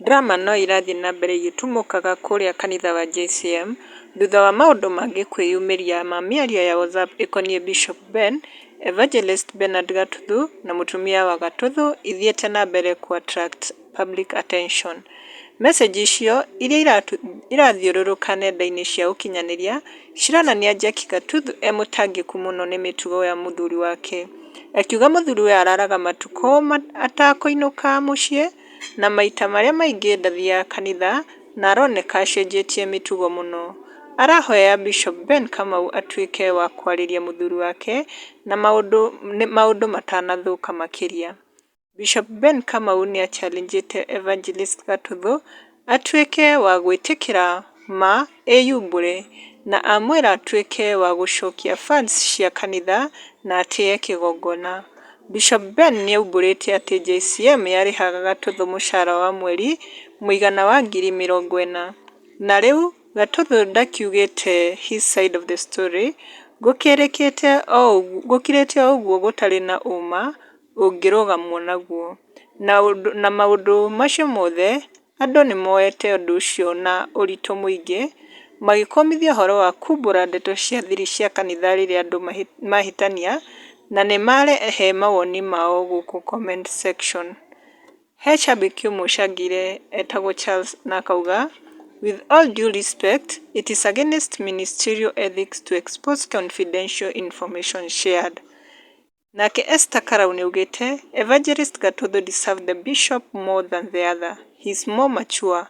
Drama no irathiĩ na mbere igĩtumũkaga kũrĩa kanitha wa JCM thutha wa maũndũ mangĩ kwĩyumĩria ma mĩario ya WhatsApp ĩkoniĩ Bishop Ben, Evangelist Bernard Gatuthu na mũtumia wa Gatuthu ithiĩte na mbere kũ attract public attention. Message icio iria irathiũrũrũka nenda-inĩ cia ũkinyanĩria cironania Jackie Gatuthu e mũtangĩku mũno nĩ mĩtugo ya mũthuri wake, akiuga mũthuriwe araraga matukũ atakũinũka mũciĩ na maita marĩa maingĩ ndathiaga kanitha na aroneka acenjetie mĩtugo mũno. Arahoya Bishop Ben Kamau atuĩke wa kwarĩria mũthuri wake na maũndũ matanathũka makĩria. Bishop Ben Kamau nĩachallengĩte Evangelist Gatuthu atuĩke wa gwĩtĩkĩra ma eyumbũre na amwĩra atuĩke wa gũcokia funds cia kanitha na atĩe kĩgongona. Bishop Ben nĩaumbũrĩte atĩ JCM yarĩhaga Gatuthu mũcara wa mweri mũigana wa ngiri 40 na rĩu Gatuthu ndakiugĩte his side of the story gũkirĩte o ũguo gũtarĩ na ũma ũngĩrũgamwo naguo. Na maũndũ macio mothe andũ nĩmoete ũndũ ũcio na ũritũ mũingĩ magĩkũmithia ũhoro wa kumbũra ndeto cia thiri cia kanitha rĩrĩa andũ mahĩtania na nĩmarehe mawoni mao gũkũ comment section. He shabiki ũmwe ũcangĩire etagwo Charles na akauga, "With all due respect, it is against ministerial ethics to expose confidential information shared." Nake Esther Karau nĩaugĩte, "Evangelist Gatuthu deserve the bishop more than the other, he is more mature."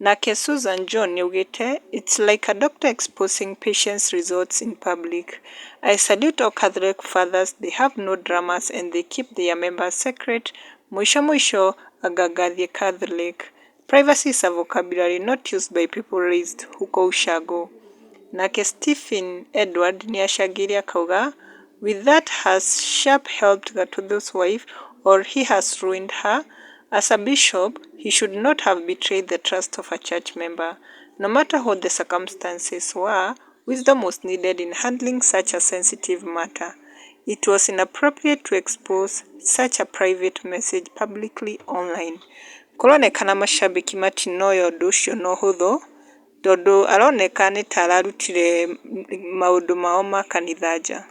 Nake Susan John nĩaugĩte, "It's like a doctor exposing patient's results in public. I salute all Catholic fathers, they have no dramas and they keep their members secret. Mũico mũico anga ngathiĩ Catholic. Privacy is a vocabulary not used by people raised huko ushago." Nake Stephen Edward nĩacangĩire akauga, "With that has Sharp helped Gatuthu's wife or he has ruined her? As a bishop, he should not have betrayed the trust of a church member. No matter what the circumstances were, wisdom was needed in handling such a sensitive matter. It was inappropriate to expose such a private message publicly online." Kũronekana mashabiki matinoya ũndũ ũcio na ũhũthũ tondũ aroneka nĩ ta ararutire maũndũ mao ma kanitha nja.